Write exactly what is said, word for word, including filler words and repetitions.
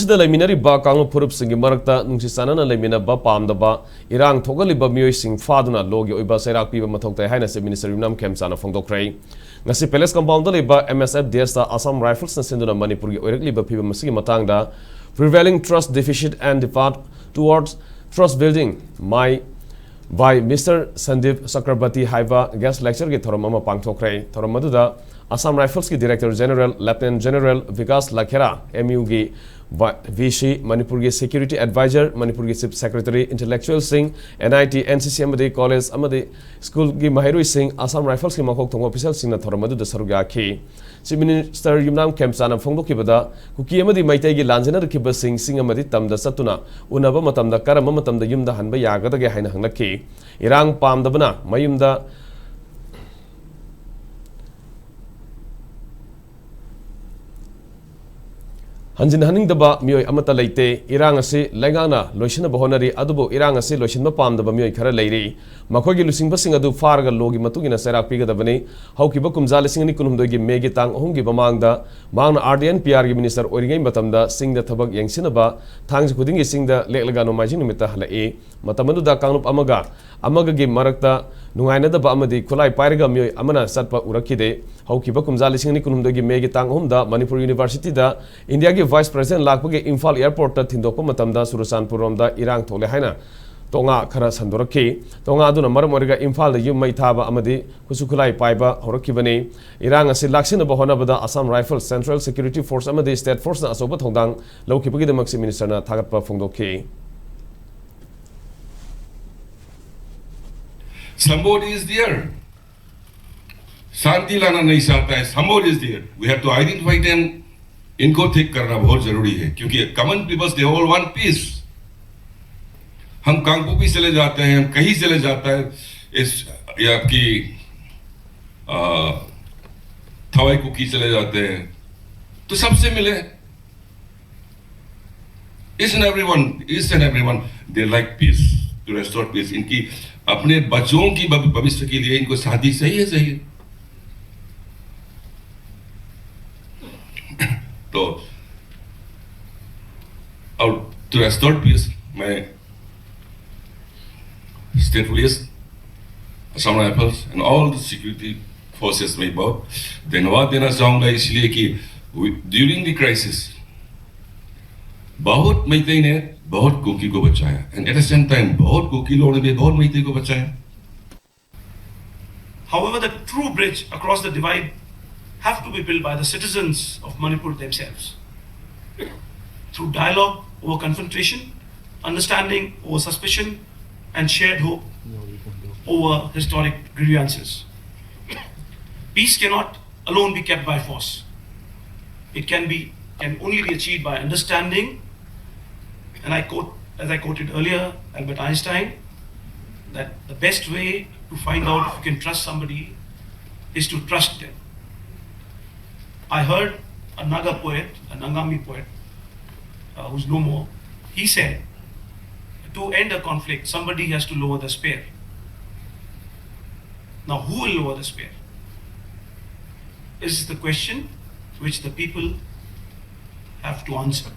ꯁꯤꯗ ꯂꯩꯃꯤꯟꯅꯔꯤꯕ ꯀꯥꯡꯂꯨꯞ ꯐꯨꯔꯨꯞꯁꯤꯡꯒꯤ ꯃꯔꯛꯇ ꯅꯨꯡꯁꯤ ꯆꯥꯟꯅꯅ ꯂꯩꯃꯤꯟꯅꯕ ꯄꯥꯝꯗꯕ, ꯏꯔꯥꯡ ꯊꯣꯛꯍꯜꯂꯤꯕ ꯃꯤꯑꯣꯏꯁꯤꯡ ꯐꯥꯗꯨꯅ ꯂꯣꯒꯤ ꯑꯣꯏꯕ ꯆꯩꯔꯥꯛ ꯄꯤꯕ ꯃꯊꯧ ꯇꯥꯏ ꯍꯥꯏꯅ Chief Minister ꯌꯨꯝꯅꯥꯝ ꯈꯦꯝꯆꯥꯅ ꯐꯣꯡꯗꯣꯛꯈ꯭ꯔꯦ꯫ ꯉꯁꯤ Palace Compoundꯗ ꯂꯩꯕ M S F D Sꯇ Assam Riflesꯅ ꯁꯤꯟꯗꯨꯅ ꯃꯅꯤꯄꯨꯔꯒꯤ ꯑꯣꯏꯔꯛꯂꯤꯕ ꯐꯤꯕꯝ ꯑꯁꯤꯒꯤ ꯃꯇꯥꯡꯗ Prevailing Trust Deficit and the Path Towards Trust Building, My by Mister Sandeep Chakrabarty ꯍꯥꯏꯕ guest lectureꯒꯤ ꯊꯧꯔꯝ ꯑꯃ ꯄꯥꯡꯊꯣꯛꯈ꯭ꯔꯦ꯫ ꯊꯧꯔꯝ ꯑꯗꯨꯗ Assam Riflesꯀꯤ Director General Lieutenant General Vikas Lakhera, MUꯒꯤ ꯚ-, VC, ꯃꯅꯤꯄꯨꯔꯒꯤ Security Advisor, ꯃꯅꯤꯄꯨꯔꯒꯤ Chief Secretary, intellectualꯁꯤꯡ, NIT, NCC ꯑꯃꯗꯤ college ꯑꯃꯗꯤ schoolꯒꯤ ꯃꯍꯩꯔꯣꯏꯁꯤꯡ, Assam Riflesꯀꯤ ꯃꯀꯣꯛ ꯊꯣꯡꯕ officialꯁꯤꯡꯅ ꯊꯧꯔꯝ ꯑꯗꯨꯗ ꯁꯔꯨꯛ ꯌꯥꯈꯤ꯫ Chief Minister ꯌꯨꯝꯅꯥꯝ ꯈꯦꯝꯆꯥꯅ ꯐꯣꯡꯗꯣꯛꯈꯤꯕꯗ, ꯀꯨꯀꯤ ꯑꯃꯗꯤ ꯃꯩꯇꯩꯒꯤ ꯂꯥꯟꯖꯦꯟꯅꯔꯛꯈꯤꯕꯁꯤꯡ ꯆꯤꯡ ꯑꯃꯗꯤ ꯇꯝꯗ ꯆꯠꯇꯨꯅ ꯎꯅꯕ ꯃꯇꯝꯗ ꯀꯔꯝꯕ ꯃꯇꯝꯗ ꯌꯨꯝꯗ ꯍꯟꯕ ꯌꯥꯒꯗꯒꯦ ꯍꯥꯏꯅ ꯍꯪꯂꯛꯈꯤ꯫ ꯏꯔꯥꯡ ꯄꯥꯝꯗꯕꯅ ꯃꯌꯨꯝꯗ ꯍꯟꯖꯤꯟꯍꯟꯅꯤꯡꯗꯕ ꯃꯤꯑꯣꯏ ꯑꯃꯠꯇ ꯂꯩꯇꯦ꯫ ꯏꯔꯥꯡ ꯑꯁꯤ ꯂꯩꯉꯥꯛꯅ ꯂꯣꯏꯁꯤꯟꯅꯕ ꯍꯣꯠꯅꯔꯤ, ꯑꯗꯨꯕꯨ ꯏꯔꯥꯡ ꯑꯁꯤ ꯂꯣꯏꯁꯤꯟꯕ ꯄꯥꯝꯗꯕ ꯃꯤꯑꯣꯏ ꯈꯔ ꯂꯩꯔꯤ꯫ ꯃꯈꯣꯏꯒꯤ ꯂꯨꯆꯤꯡꯕꯁꯤꯡ ꯑꯗꯨ ꯐꯥꯔꯒ ꯂꯣꯒꯤ ꯃꯇꯨꯡ ꯏꯟꯅ ꯆꯩꯔꯥꯛ ꯄꯤꯒꯗꯕꯅꯤ꯫ ꯍꯧꯈꯤꯕ ꯀꯨꯝꯖꯥ ꯂꯤꯁꯤꯡ ꯑꯅꯤ ꯀꯨꯟꯍꯨꯝꯗꯣꯏꯒꯤ ꯃꯦꯒꯤ ꯇꯥꯡ ꯑꯍꯨꯝꯒꯤ ꯃꯃꯥꯡꯗ ꯃꯍꯥꯛꯅ RDNPRꯒꯤ minister ꯑꯣꯏꯔꯤꯉꯩ ꯃꯇꯝꯗ ꯆꯤꯡꯗ ꯊꯕꯛ ꯌꯦꯡꯁꯤꯟꯅꯕ ꯊꯥꯡꯖ ꯈꯨꯗꯤꯡꯒꯤ ꯆꯤꯡꯗ ꯂꯦꯛꯂꯒ ꯅꯣꯡꯃꯥꯏꯖꯤꯡ ꯅꯨꯃꯤꯠꯇ ꯍꯜꯂꯛꯏ꯫ ꯃꯇꯝ ꯑꯗꯨꯗ ꯀꯥꯡꯂꯨꯞ ꯑꯃꯒ ꯑꯃꯒꯒꯤ ꯃꯔꯛꯇ ꯅꯨꯡꯉꯥꯏꯅꯗꯕ ꯑꯃꯗꯤ ꯈꯨꯠꯂꯥꯏ ꯄꯥꯏꯔꯒ ꯃꯤꯑꯣꯏ ꯑꯃꯅ ꯆꯠꯄ ꯎꯔꯛꯈꯤꯗꯦ꯫ ꯍꯧꯈꯤꯕ ꯀꯨꯝꯖꯥ ꯂꯤꯁꯤꯡ ꯑꯅꯤ ꯀꯨꯟꯍꯨꯝꯗꯣꯏꯒꯤ ꯃꯦꯒꯤ ꯇꯥꯡ ꯑꯍꯨꯝꯗ ꯃꯅꯤꯄꯨꯔ Universityꯗ Indiaꯒꯤ Vice President ꯂꯥꯛꯄꯒꯤ ꯏꯝꯐꯥꯜ airportꯇ ꯊꯤꯟꯗꯣꯛꯄ ꯃꯇꯝꯗ ꯆꯨꯔꯆꯥꯟꯄꯨꯔ ꯔꯣꯝꯗ ꯏꯔꯥꯡ ꯊꯣꯛꯂꯦ ꯍꯥꯏꯅ ꯇꯣꯉꯥ ꯈꯔ ꯁꯟꯗꯣꯔꯛꯈꯤ꯫ ꯇꯣꯉꯥ ꯑꯗꯨꯅ ꯃꯔꯝ ꯑꯣꯏꯔꯒ ꯏꯝꯐꯥꯜꯗ ꯌꯨꯝ ꯃꯩ ꯊꯥꯕ ꯑꯃꯗꯤ ꯈꯨꯠꯁꯨ ꯈꯨꯠꯂꯥꯏ ꯄꯥꯏꯕ ꯍꯧꯔꯛꯈꯤꯕꯅꯤ꯫ ꯏꯔꯥꯡ ꯑꯁꯤ ꯂꯥꯛꯁꯤꯟꯅꯕ ꯍꯣꯠꯅꯕꯗ Assam Rifles, Central Security Force ꯑꯃꯗꯤ State Forceꯅ ꯑꯆꯧꯕ ꯊꯧꯗꯥꯡ ꯂꯧꯈꯤꯕꯒꯤꯗꯃꯛ Chief Ministerꯅ ꯊꯥꯒꯠꯄ ꯐꯣꯡꯗꯣꯛꯈꯤ꯫ Somebody is there. शांति लाना नहीं चाहता है, somebody is there. We have to identify them. इनको ठीक करना बहुत जरूरी है, क्योंकि common people, they all want peace. हम कांगपुपी चले जाते हैं, हम कहीं चले जाता है, इस, ये आपकी, आ, थवाई कुकी चले जाते हैं, तो सबसे मिले। Each and everyone, each and everyone, they like peace, to restore peace. इनकी, अपने बच्चों की भव-, भविष्य के लिए इनको शांति चाहिए, चाहिए। तो और to restore peace, मैं state police, Assam Rifles and all the security forces में बहुत धन्यवाद देना चाहूँगा, इसलिए कि during the crisis बहुत मैतेई ने बहुत कुकी को बचाया, and at the same time बहुत कुकी लोगों ने भी बहुत मैतेई को बचाया। However, the true bridge across the divide have to be built by the citizens of Manipur themselves. Through dialogue over confrontation, understanding over suspicion, and shared hope over historic grievances. Peace cannot alone be kept by force. It can be can only be achieved by understanding. And I quote, as I quoted earlier, Albert Einstein, that the best way to find out if you can trust somebody is to trust them. I heard a Naga poet, an Angami poet, uh, who's no more, he said, to end a conflict, somebody has to lower the spear. Now, who will lower the spear? Is the question which the people have to answer.